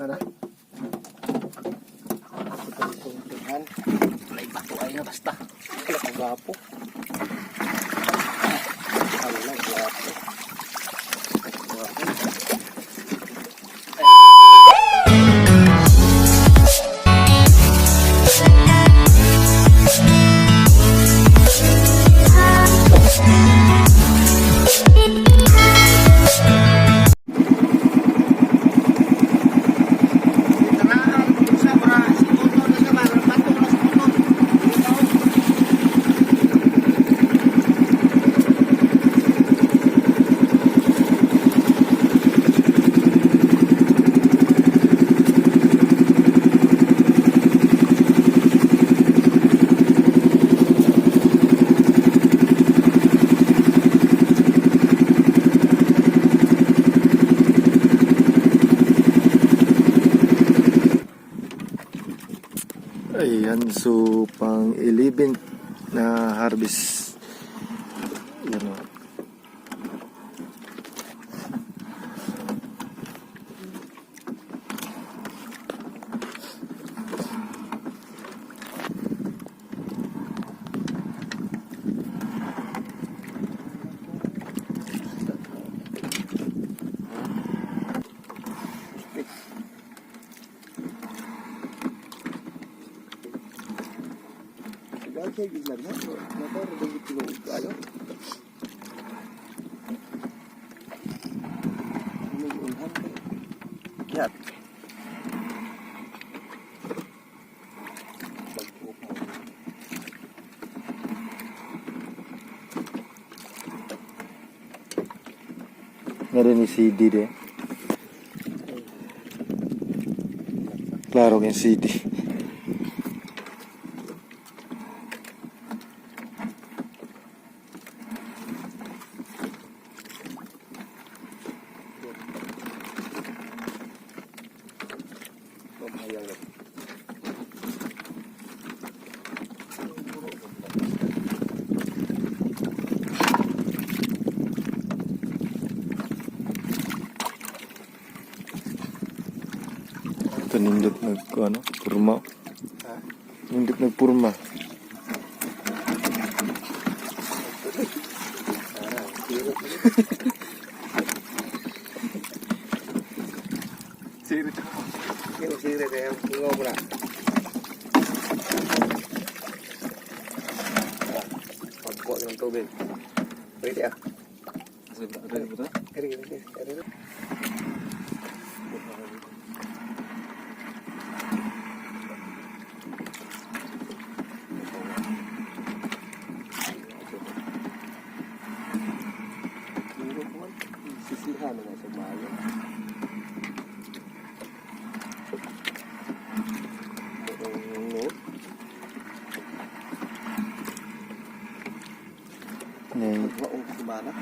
Ano? Ito. May bato ay na basta. Wala kang gapo. Ano na, gapo. Gapo. Ayan, so pang 11 na harvest. Yan o. Dahil giglan na, motor, dagit tinuod kayo. May unhan pa. Yan. Pag-uok mo. Meron ni CD de. Klaro kayong CD. Mamayang na. Ito nindot nag ano, purma. Ha? Nindot nagpurma. Ah, zero. Zero. Zero, zero. Kaya bungaw mo na. Pagkuha ng tubig. Ready ah. Ready, ready, ready. Sisihan na sa mayo. Nay, Maong kumana.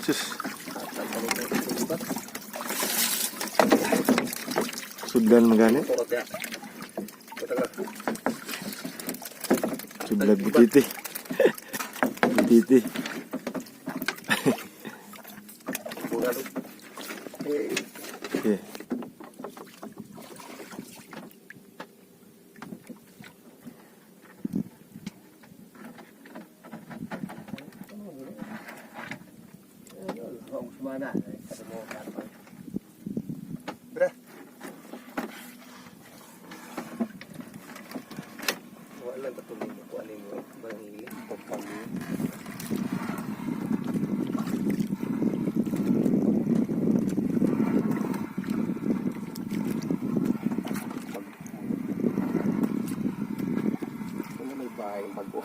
sus, sudlan magani. Sudlan butiti. Butiti. Okay. Bre. Wala lang tatulong mo kung ano mo. Barangay, pagpag. Ano may bahay ang bago?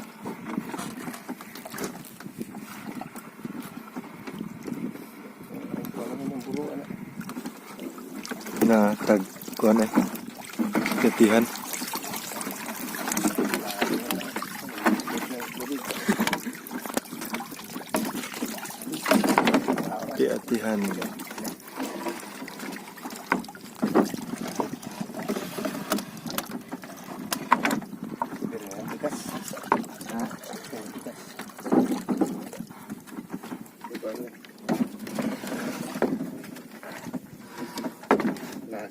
Ay, wala mo ng buro, anak. Na tag kuan eh. Katihan. Ati-atihan.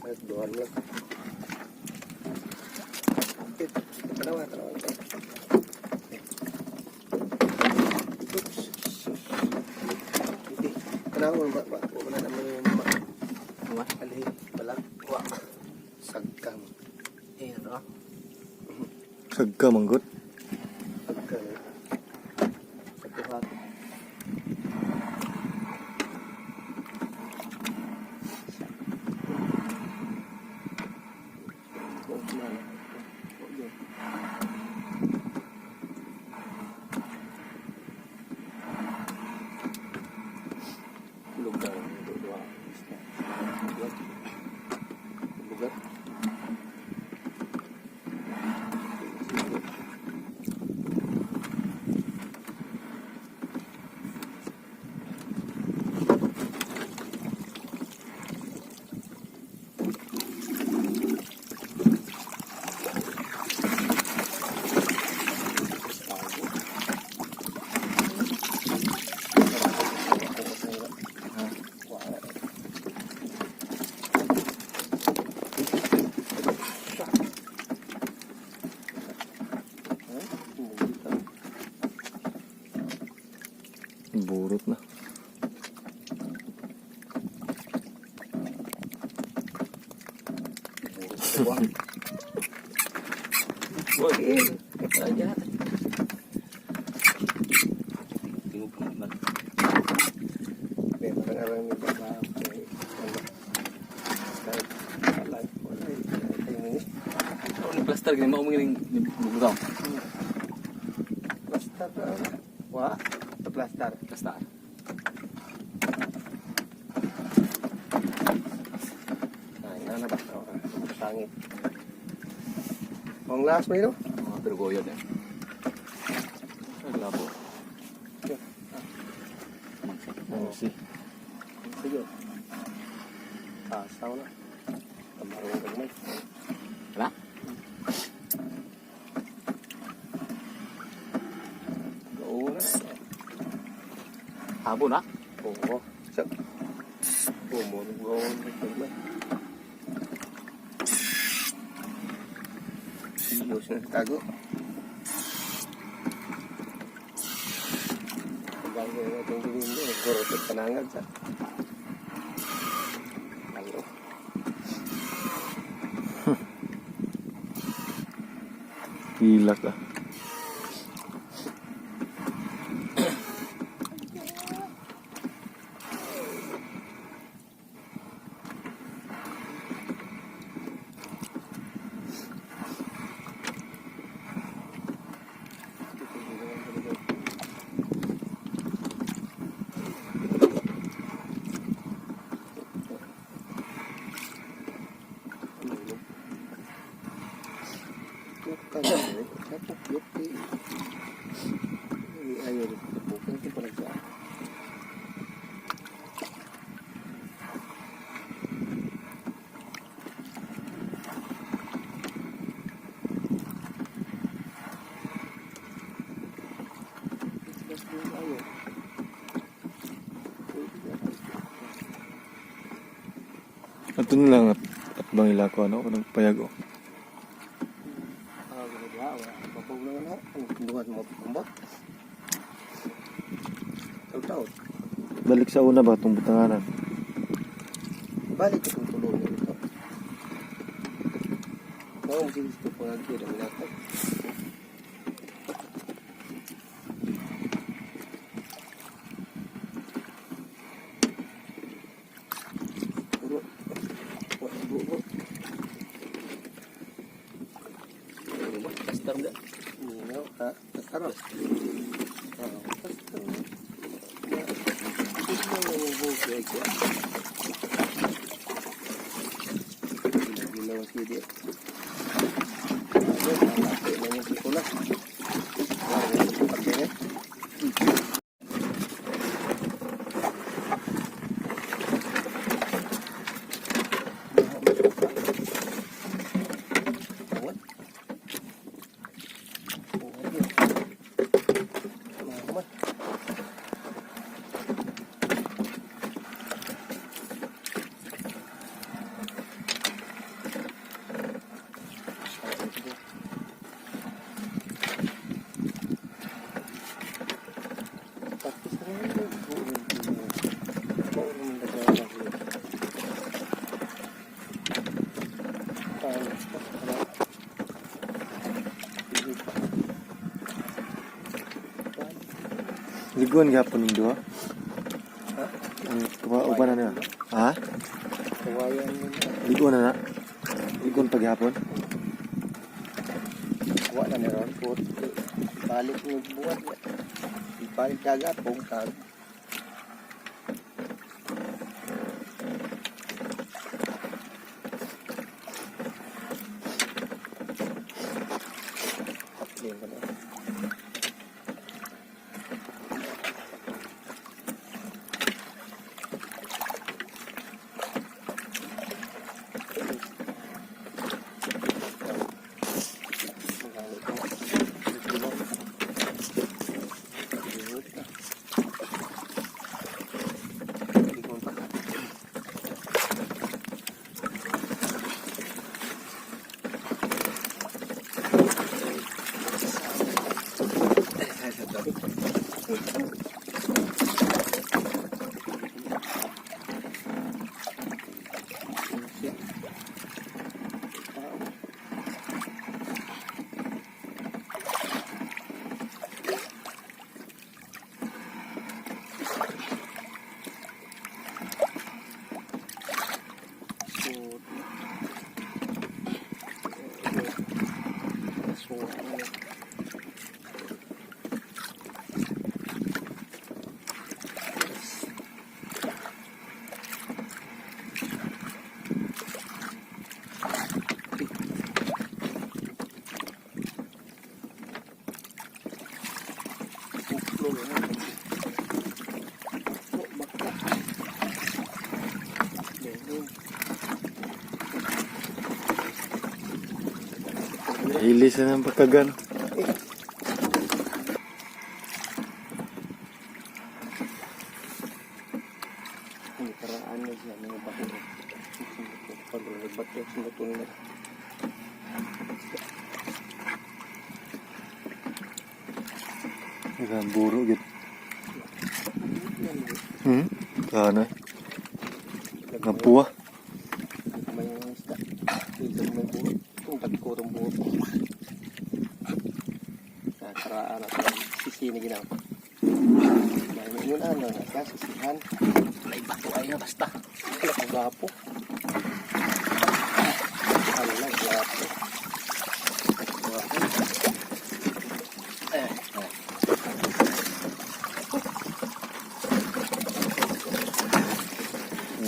Ay, duhan lang. Eh, tanawa, tanawa. Oops. Hindi. Tanawa, ba, ba, wala naman yung ma. Wa. Alhi, wala. Wa. Sagkang. Eh, ano ah? Sagka manggot. Sagkang. Sa tuhat. Oh, mana. Oh, yun. Lugar. Dua. Dua. Lugar. Burot na. Boy. Aja. Tingog naman. May parang ni Baba. May ano. Kahit wala. Wala. Tayo mo. Ako ni plaster gani mao mangining bugtaw. Plaster. Wa. Sa plaster. Plaster. Ay, na ba? Pangit. Ang last mo ito? Mga pergoyod eh. Naglabo. Ano si? Sige. Kasaw na. Tamarong gagmay. Wala? Oo na. Habo na. Oo. So. Pumurong gagmay. Iyos na tago. Ang gagawin na itong gawin mo. Gorotot panangag sa. Ano? Hilak ah. Ato na lang at bang ilako ano kanang payag oh. Balik sa una ba itong butanganan? Balik itong tulong ito. Ako mo gusto po lagi na minatag. Puro. Puro. Plaster da. Nino, ha? Taro. Gila-gila ang sili. What? Ligon gyapon ning duha. Ha? Ang uban na niya. Ha? Kawayan mo na. Ligon na na. Ligon paghapon. Wa na ni ron po. Balik mo buwan. Balik dagat pong kag. Hindi ko na. Magkano ito? Ligon pa. So, ano? Buklo na. Oh, bakla. Meron. Hilis na ng pagkagan. Ang paraan na siya mga bato. Pag nagbato, sinutul na. Ang buro gid. Kana. Napuwa. May isda. Dito may buo. Itong tagkurong buo. Nakaraan at sisini ginawa. May may ano na siya, sisihan. May bato ay nga basta. Wala ka gapo. Ano lang, gapo. Gapo. Eh, eh.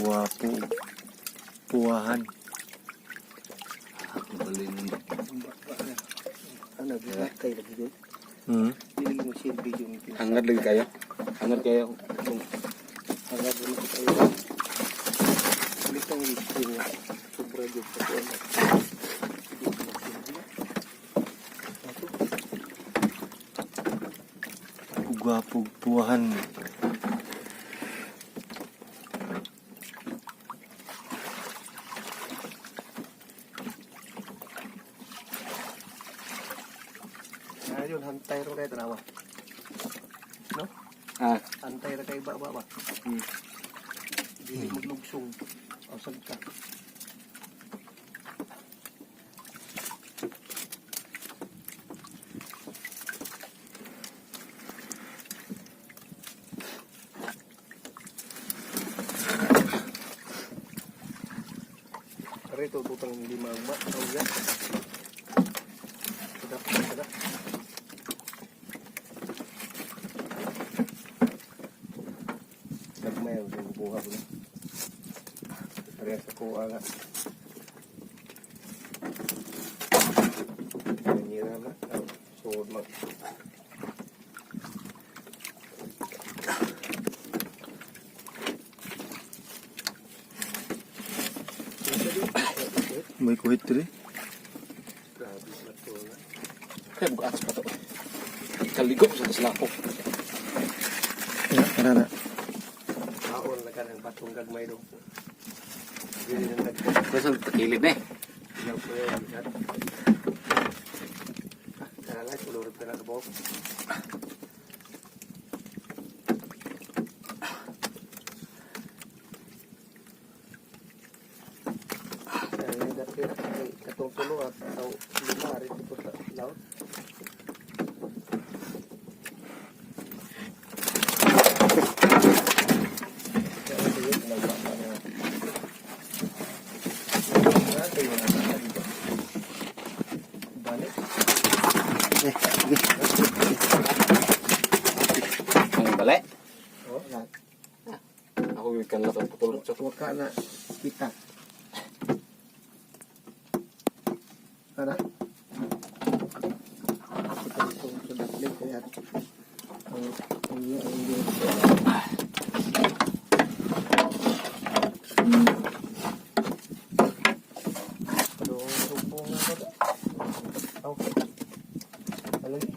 Wapo. Puwahan. Ah, Balin. Ano, ginatay lagi yun. Dili mo silbi yung Hangad lagi kayo. Hangad kayo. Hangad mo ko tayo. Ulit ang risky niya. Sobra dyan sa kuwan. Hindi ko masilbi. Ito. Gwapo puwahan. Ayun, hantay ro kayo tanawa. No? Ah, Antay ra kay ba ba ba. Dili maglugsong. Ausag ka. Rito tutang lima ba? Oh, ya. Sada, sada. Gagmay ang buha ko na. Pareha sa kuha nga. Nangira na. Suod mag. May kuhit diri. Grabe na to na. Kaya bukas pa to. Kaligo sa taslako. Ya, kana na. Kaon na ka ng batong gagmay do. Dili nang dagko. Basta takilid na eh. Ilaw ko yun. Bigat. Ah, tara lang. Ulurot ka na sa buhok. Ay, dati na. Ay, katong tulo at tao lima rin ito sa laot. Waka na kita. Ana? Kita ito sa dakli kaya ang. Pero sumbong na ba? Okay. Alagi.